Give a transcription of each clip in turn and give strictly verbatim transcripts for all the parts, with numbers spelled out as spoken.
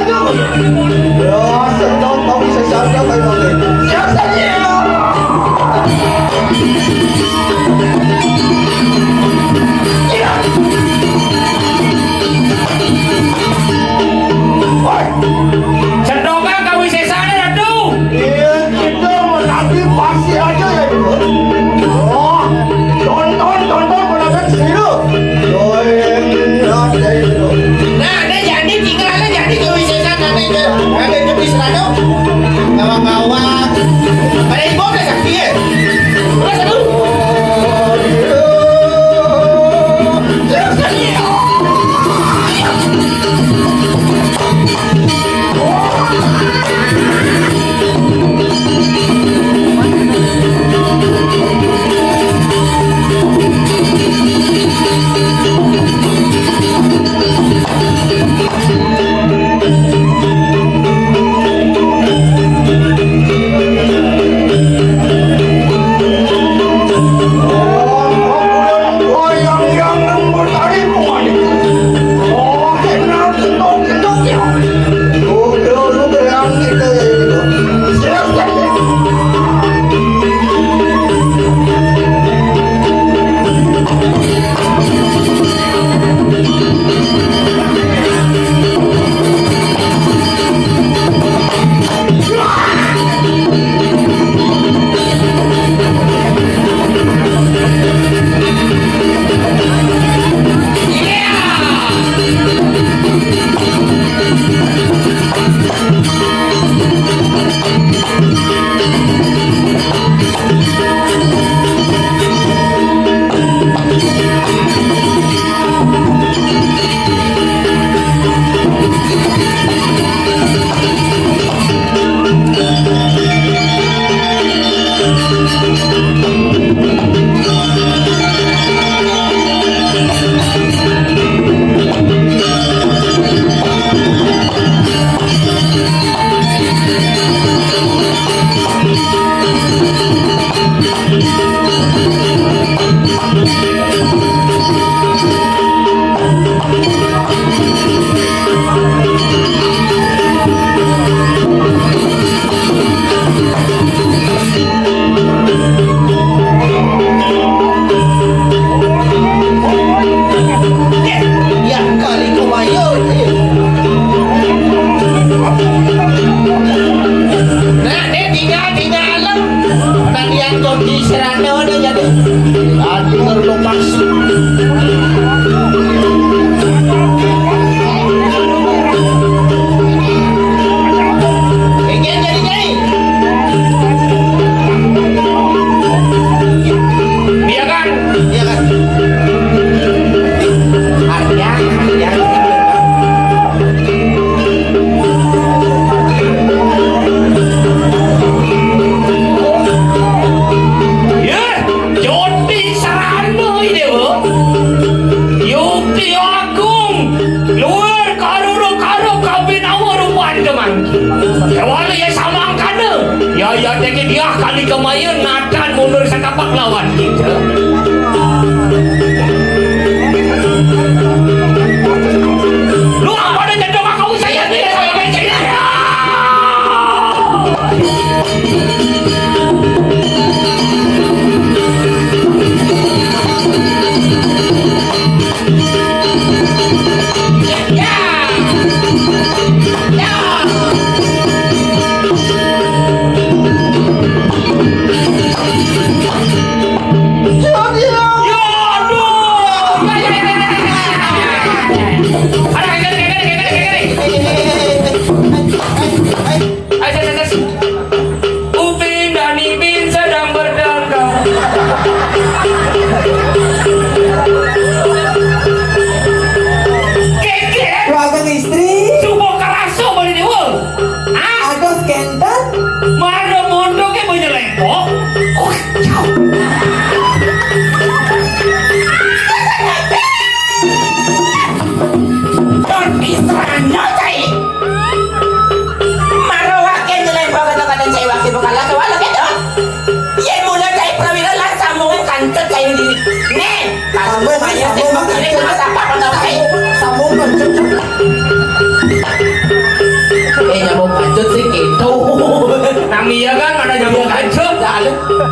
Ya, sedang kami sesama kayak Woi, cendongkang kawisesane, Ratu. Iya, kita menanti pasti aja ya, gitu. Oh, tonton, tonton, menanti sini. Nah, nek jani tinggal, nek jani kawisesan nek ke, nek ke bis rado. Ngawang-ngawang. Pada ibu nek sakit. Terus, aduh. Ya, kali kau mayo. Nah, dia tinggal, tinggal alam. Nah, dia kau di serana dia jadi. Aduh, terlalu maksud. Ingin jadi nyai. Iya kan? Iya kan? Arya, Arya. Ya, Joti Sarana ini, Bu. Yukti Agung, luar karura-kara kabinawa rupan kemangki. Kewala ya samangkana. Ya, ya, teki dia kali kemaya nadan mundur setapak lawan kita. Lu apa ada jadwal kau saya tidak saya baca ya.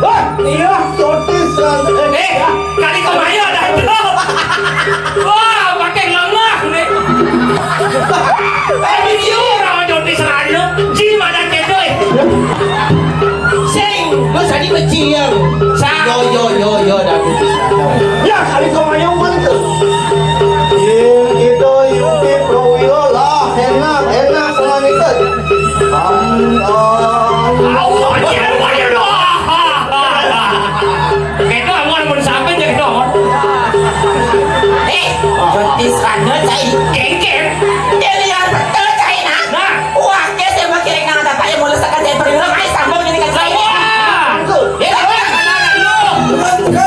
Wah, iya, sotis. Eh, kali kemayo dah tu. Wah, pakai lemah ni. Eh, video orang jodoh serana. Ji mana kedoi. Sing, lu tadi kecil. Sa- Yo, yo, yo, yo, dah. Ya, kali kemayo mantu. Iya, kita, yupi, pro, yo lah. Enak, enak sama kita. Bang, oh. Au, au, au, au, au. Keto amun, amun sampai je keto amun. Eh, jotis rana cai. Kengkeng. Dia lihat betul cai nah. Nah. Wah, kes yang makin nang dapat yang mulai sekat yang perlu mai sambung ini kan cai. Wah. Ya, ya, ya, ya, ya.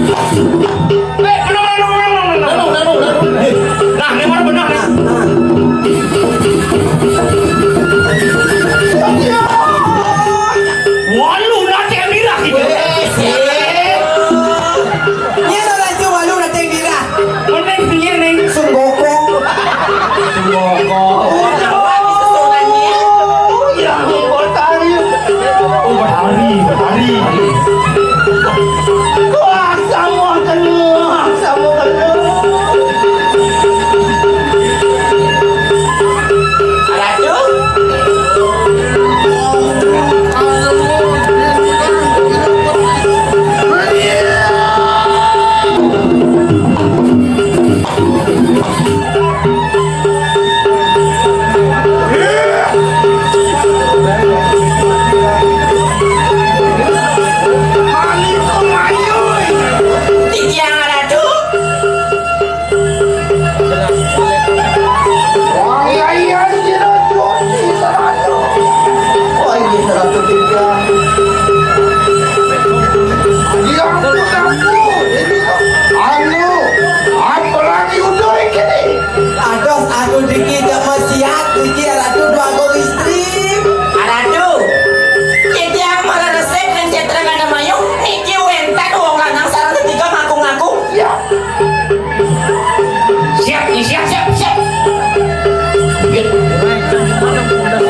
Eh, benang, benang, benang, benang, benang. Benang, benang, benang. Nah, ini mana benang, nah? Walu, nanti yang mirah gitu. Weh, sip. Iya, lo lanjut walu, nanti yang mirah. Mending sendiri nih. Sunggokong. Sunggokong. Udah, Pak, itu suaranya. Ya, Pak Ari. Oh, Pak Ari, Pak Ari. Wah, sama kena, sama kena. Aduh. Titiang Ratu. Wah, iya, iya, iya, Ratu. Wah, iya, Ratu, titiang. Iya, Ratu, Ratu. Ini, anu, apa lagi udah ini? Aduh, aduh, dikit jak masiat, dikit aradu dua go istri. Aradu. Titiang mararesep nang Cetranganamayu, niki wénten wong lanang sareng tetiga ngaku-ngaku. Siap. Siap, siap, siap, siap.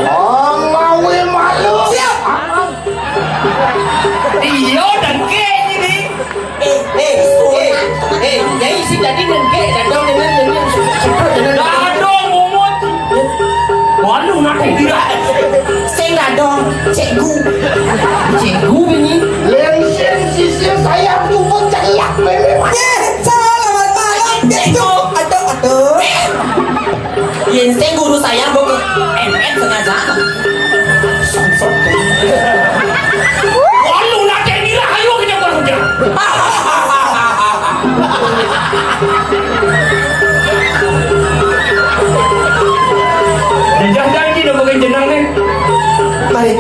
Oh, mawi malu. Siap. Iya, dengke ini. Eh, eh, eh, eh, jadi si tadi nengke, dadong dengan nyanyi, sebut dengan dadong, mumun. Waduh, nak kira. Sing dadong, cikgu. Cikgu ini. Lain sing sisir saya tuh celak, memang. Ye, selamat malam, cikgu. Aduh, aduh. Yén sing guru saya mbok emét sengaja. Songsok. Walu, nak kira, ayo kita bekerja. Jajah janji udah bukan jenang nih. Mari.